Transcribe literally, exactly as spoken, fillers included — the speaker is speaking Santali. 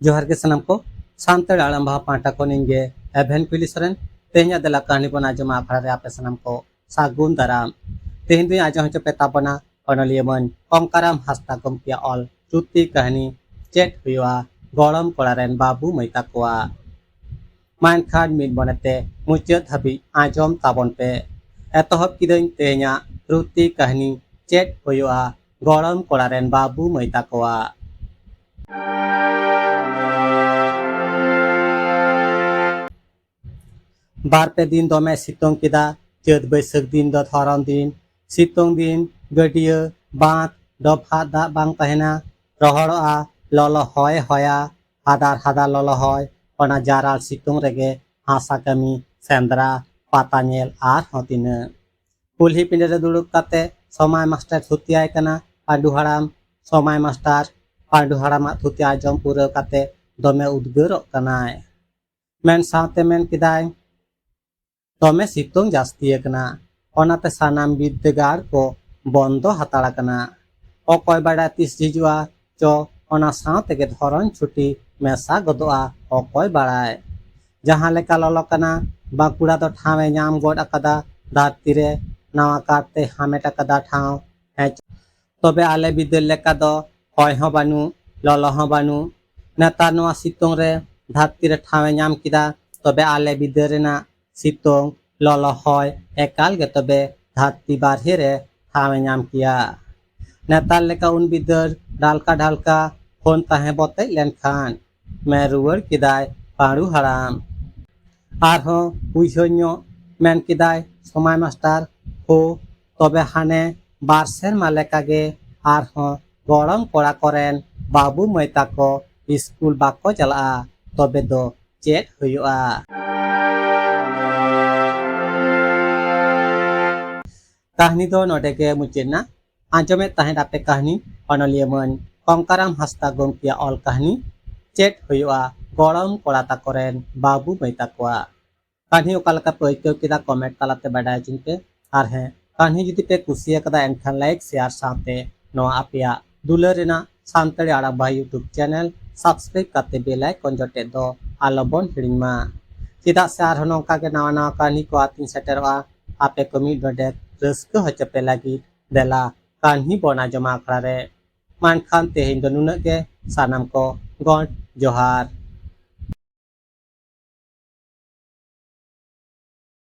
ᱡᱚᱦᱟᱨ ᱜᱮ ᱥᱟᱱᱟᱢ ᱠᱚ᱾ ᱥᱟᱱᱛᱟᱲ ᱟᱲᱟᱝ ᱵᱟᱦᱟ ᱯᱟᱦᱴᱟ ᱠᱷᱚᱱ ᱤᱧ ᱜᱮ ᱮᱵᱷᱮᱱ ᱠᱩᱭᱞᱤ ᱥᱚᱨᱮᱱ᱾ ᱛᱮᱦᱮᱧᱟᱜ ᱫᱮᱞᱟ ᱠᱟᱹᱦᱱᱤ ᱵᱚᱱ ᱟᱸᱡᱚᱢᱟ ᱟᱠᱷᱲᱟ ᱨᱮ ᱟᱯᱮ ᱥᱟᱱᱟᱢ ᱠᱚ ᱥᱟᱹᱜᱩᱱ ᱫᱟᱨᱟᱢ᱾ ᱛᱮᱦᱮᱧ ᱫᱚᱧ ᱟᱸᱡᱚᱢ ᱦᱚᱪᱚ ᱯᱮ ᱛᱟᱵᱚᱱᱟ ᱚᱱᱚᱞᱤᱭᱟᱹ ᱢᱟᱹᱱ ᱠᱚᱝᱠᱟᱨᱟᱢ ᱦᱟᱸᱥᱫᱟ ᱜᱚᱢᱠᱮᱭᱟᱜ ᱚᱞ ᱪᱩᱴᱤ ᱠᱟᱹᱦᱱᱤ ᱪᱮᱫ ᱦᱩᱭᱩᱜᱼᱟ ᱜᱚᱲᱚᱢ ᱠᱚᱲᱟ ᱨᱮᱱ ᱵᱟᱹᱵᱩ ᱢᱟᱹᱭ ᱛᱟᱠᱚᱣᱟᱜ᱾ ᱢᱟ ᱮᱱᱠᱷᱟᱱ ᱢᱤᱫ ᱢᱚᱱᱮᱛᱮ ᱢᱩᱪᱟᱹᱫ ᱫᱷᱟᱹᱵᱤᱡ ᱟᱸᱡᱚᱢ ᱛᱟᱵᱚᱱ ᱯᱮ᱾ ᱮᱛᱚᱦᱚᱵ ᱠᱤᱫᱟᱹᱧ ᱛᱮᱦᱮᱧᱟᱜ ᱪᱩᱴᱤ ᱠᱟᱹᱦᱱᱤ ᱪᱮᱫ ᱦᱩᱭᱩᱜᱼᱟ ᱜᱚᱲᱚᱢ ᱠᱚᱲᱟ ᱨᱮᱱ ᱵᱟᱹᱵᱩ ᱢᱟᱹᱭ ᱛᱟᱠᱚᱣᱟᱜ᱾ ᱵᱟᱨ ᱯᱮ ᱫᱤᱱ ᱫᱚᱢᱮ ᱥᱤᱛᱩᱝ ᱠᱮᱫᱟ᱾ ᱪᱟᱹᱛ ᱵᱟᱹᱭᱥᱟᱹᱠᱷ ᱫᱤᱱ ᱫᱚ ᱫᱷᱚᱨᱚᱱ ᱫᱤᱱ᱾ ᱥᱤᱛᱩᱝ ᱫᱤᱱ ᱜᱟᱹᱰᱭᱟᱹ, ᱵᱟᱸᱫᱷ, ᱰᱚᱵᱷᱟᱜ ᱫᱟᱜ ᱵᱟᱝ ᱛᱟᱦᱮᱱᱟ, ᱨᱚᱦᱚᱲᱚᱜᱼᱟ, ᱞᱚᱞᱚ ᱦᱚᱭ ᱦᱚᱭᱟ, ᱦᱟᱫᱟᱨ ᱦᱟᱫᱟᱨ ᱞᱚᱞᱚ ᱦᱚᱭ᱾ ᱚᱱᱟ ᱡᱟᱨᱟᱞ ᱥᱤᱛᱩᱝ ᱨᱮᱜᱮ ᱦᱟᱥᱟ ᱠᱟᱹᱢᱤ, ᱥᱮᱸᱫᱽᱨᱟ, ᱯᱟᱛᱟ ᱧᱮᱞ, ᱟᱨᱦᱚᱸ ᱛᱤᱱᱟᱹᱜ᱾ ᱠᱩᱞᱦᱤ ᱯᱤᱸᱰᱟᱹ ᱨᱮ ᱫᱩᱲᱩᱵ ᱠᱟᱛᱮ ᱥᱚᱢᱟᱭ ᱢᱟᱥᱴᱟᱨ ᱛᱷᱩᱛᱤᱭᱟᱭ ᱠᱟᱱᱟ ᱯᱟᱸᱰᱩ ᱦᱟᱲᱟᱢ᱾ ᱥᱚᱢᱟᱭ ᱢᱟᱥᱴᱟᱨ ᱯᱟᱸᱰᱩ ᱦᱟᱲᱟᱢᱟᱜ ᱛᱷᱩᱛᱤ ᱟᱸᱡᱚᱢ ᱯᱩᱨᱟᱹᱣ ᱠᱟᱛᱮ ᱫᱚᱢᱮ ᱩᱫᱽᱜᱟᱹᱨᱚᱜ ᱠᱟᱱᱟᱭ᱾ ᱢᱮᱱ ᱥᱟᱶᱛᱮ ᱢᱮᱱ ᱠᱮᱫᱟᱭ, ᱫᱚᱢᱮ ᱥᱤᱛᱩᱝ ᱡᱟᱹᱥᱛᱤ ᱟᱠᱟᱱᱟ, ᱚᱱᱟᱛᱮ ᱥᱟᱱᱟᱢ ᱵᱤᱨᱫᱟᱹᱜᱟᱲ ᱠᱚ ᱵᱚᱱᱫᱚ ᱦᱟᱛᱟᱲ ᱟᱠᱟᱱᱟ᱾ ᱚᱠᱚᱭ ᱵᱟᱲᱟᱭ ᱛᱤᱥ ᱦᱤᱡᱩᱜᱼᱟ ᱪᱚ, ᱚᱱᱟ ᱥᱟᱶ ᱛᱮᱜᱮ ᱫᱷᱚᱨᱚᱱ ᱪᱷᱩᱴᱤ ᱢᱮᱥᱟ ᱜᱚᱫᱚᱜᱼᱟ, ᱚᱠᱚᱭ ᱵᱟᱲᱟᱭ᱾ ᱡᱟᱦᱟᱸ ᱞᱮᱠᱟ ᱞᱚᱞᱚ ᱠᱟᱱᱟ, ᱵᱟᱸᱠᱩᱲᱟ ᱫᱚ ᱴᱷᱟᱶ ᱮ ᱧᱟᱢ ᱜᱚᱫ ᱟᱠᱟᱫᱟ ᱫᱷᱟᱹᱨᱛᱤ ᱨᱮ, ᱱᱟᱣᱟ ᱠᱟᱨᱛᱮ ᱦᱟᱢᱮᱴ ᱟᱠᱟᱫᱟ ᱴᱷᱟᱶ᱾ ᱦᱮᱸ, ᱛᱚᱵᱮ ᱟᱞᱮ ᱵᱤᱫᱟᱹᱞ ᱞᱮᱠᱟ ᱫᱚ ᱦᱚᱭ ᱦᱚᱸ ᱵᱟᱹᱱᱩᱜ, ᱞᱚᱞᱚ ᱦᱚᱸ ᱵᱟᱹᱱᱩᱜ᱾ ᱱᱮᱛᱟᱨ ᱱᱚᱣᱟ ᱥᱤᱛᱩᱝ ᱨᱮ ᱫᱷᱟᱹᱨᱛᱤ ᱨᱮ ᱴᱷᱟᱶ ᱮ ᱧᱟᱢ ᱠᱮᱫᱟ, ᱛᱚᱵᱮ ᱟᱞᱮ ᱵᱤᱫᱟᱹᱞ ᱨᱮᱱᱟᱜ ᱥᱤᱛᱩᱝ, ᱞᱚᱞᱚ ᱦᱚᱭ ᱮᱠᱟᱞ ᱜᱮ ᱛᱚᱵᱮ ᱫᱷᱟᱹᱨᱛᱤ ᱵᱟᱨᱦᱮ ᱨᱮ ᱴᱷᱟᱶ ᱮ ᱧᱟᱢ ᱠᱮᱭᱟ᱾ ᱱᱮᱛᱟᱨ ᱞᱮᱠᱟ ᱩᱱ ᱵᱤᱫᱟᱹᱞ ᱰᱷᱟᱞᱠᱟ ᱰᱷᱟᱞᱠᱟ ᱯᱷᱳᱱ ᱛᱟᱦᱮᱸ ᱵᱚᱛᱮᱡ ᱞᱮᱱᱠᱷᱟᱱ, ᱢᱮᱱ ᱨᱩᱣᱟᱹᱲ ᱠᱮᱫᱟᱭ ᱯᱟᱹᱲᱩ ᱦᱟᱲᱟᱢ᱾ ᱟᱨᱦᱚᱸ ᱩᱭᱦᱟᱹᱨ ᱧᱚᱜ ᱢᱮᱱ ᱠᱮᱫᱟᱭ ᱥᱚᱢᱟᱭ ᱢᱟᱥᱴᱟᱨ, ᱦᱳ, ᱛᱚᱵᱮ ᱦᱟᱱᱮ ᱵᱟᱨ ᱥᱮᱨᱢᱟ ᱞᱮᱠᱟᱜᱮ ᱟᱨᱦᱚᱸ ᱜᱚᱲᱚᱢ ᱠᱚᱲᱟ ᱠᱚᱨᱮᱱ ᱵᱟᱹᱵᱩ ᱢᱟᱹᱭ ᱛᱟᱠᱚ ᱤᱥᱠᱩᱞ ᱵᱟᱠᱚ ᱪᱟᱞᱟᱜᱼᱟ, ᱛᱚᱵᱮ ᱫᱚ ᱪᱮᱫ ᱦᱩᱭᱩᱜᱼᱟ? ᱠᱟᱹᱦᱱᱤ ᱫᱚ ᱱᱚᱰᱮ ᱜᱮ ᱢᱩᱪᱟᱹᱫ ᱮᱱᱟ᱾ ᱟᱸᱡᱚᱢᱮᱫ ᱛᱟᱦᱮᱸᱫ ᱟᱯᱮ ᱠᱟᱹᱦᱱᱤ ᱚᱱᱚᱞᱤᱭᱟᱹ ᱢᱟᱹᱱ ᱠᱚᱝᱠᱟᱨᱟᱢ ᱦᱟᱸᱥᱫᱟ ᱜᱚᱢᱠᱮᱭᱟᱜ ᱚᱞ ᱠᱟᱹᱦᱱᱤ ᱪᱮᱫ ᱦᱩᱭᱩᱜᱼᱟ ᱜᱚᱲᱚᱢ ᱠᱚᱲᱟ ᱛᱟᱠᱚ ᱨᱮᱱ ᱵᱟᱹᱵᱩ ᱢᱟᱹᱭ ᱛᱟᱠᱚᱣᱟᱜ᱾ ᱠᱟᱹᱦᱱᱤ ᱚᱠᱟ ᱞᱮᱠᱟ ᱯᱮ ᱟᱹᱭᱠᱟᱹᱣ ᱠᱮᱫᱟ, ᱠᱚᱢᱮᱱᱴ ᱛᱟᱞᱟᱛᱮ ᱵᱟᱰᱟᱭ ᱦᱚᱪᱚᱧ ᱯᱮ᱾ ᱟᱨ ᱦᱮᱸ, ᱠᱟᱹᱦᱱᱤ ᱡᱩᱫᱤ ᱯᱮ ᱠᱩᱥᱤᱭᱟᱠᱟᱫᱟ, ᱮᱱᱠᱷᱟᱱ ᱞᱟᱭᱤᱠ, ᱥᱮᱭᱟᱨ ᱥᱟᱶᱛᱮ ᱱᱚᱣᱟ ᱟᱯᱮᱭᱟᱜ ᱫᱩᱞᱟᱹᱲ ᱨᱮᱱᱟᱜ ᱥᱟᱱᱛᱟᱲᱤ ᱟᱲᱟᱝ ᱵᱟᱦᱟ YouTube ᱪᱮᱱᱮᱞ subscribe ᱠᱟᱛᱮ bell icon ᱡᱚᱴᱮᱫ ᱫᱚ ᱟᱞᱚᱵᱚᱱ ᱦᱤᱲᱤᱧ ᱢᱟ᱾ ᱪᱮᱫᱟᱜ ᱥᱮ ᱟᱨᱦᱚᱸ ᱱᱚᱝᱠᱟ ᱜᱮ ᱱᱟᱣᱟ ᱱᱟᱣᱟ ᱠᱟᱹᱦᱱᱤ ᱠᱚ ᱟᱛᱤᱧ ᱥᱮᱴᱮᱨᱚᱜᱼᱟ᱾ ᱟᱯᱮ ᱠᱚ ᱢᱤᱫ ᱰᱚᱸᱰᱮᱠ ᱨᱟᱹᱥᱠᱟᱹ ᱦᱚᱪᱚ ᱯᱮ ᱞᱟᱹᱜᱤᱫ ᱫᱮᱞᱟ ᱠᱟᱹᱦᱱᱤ ᱵᱚᱱ ᱟᱸᱡᱚᱢᱟ ᱟᱠᱷᱲᱟ ᱨᱮ᱾ ᱢᱟ ᱮᱱᱠᱷᱟᱱ ᱛᱮᱦᱮᱧ ᱫᱚ ᱱᱩᱱᱟᱹᱜ ᱜᱮ᱾ ᱥᱟᱱᱟᱢ ᱠᱚ ᱜᱚᱰ ᱡᱚᱦᱟᱨ᱾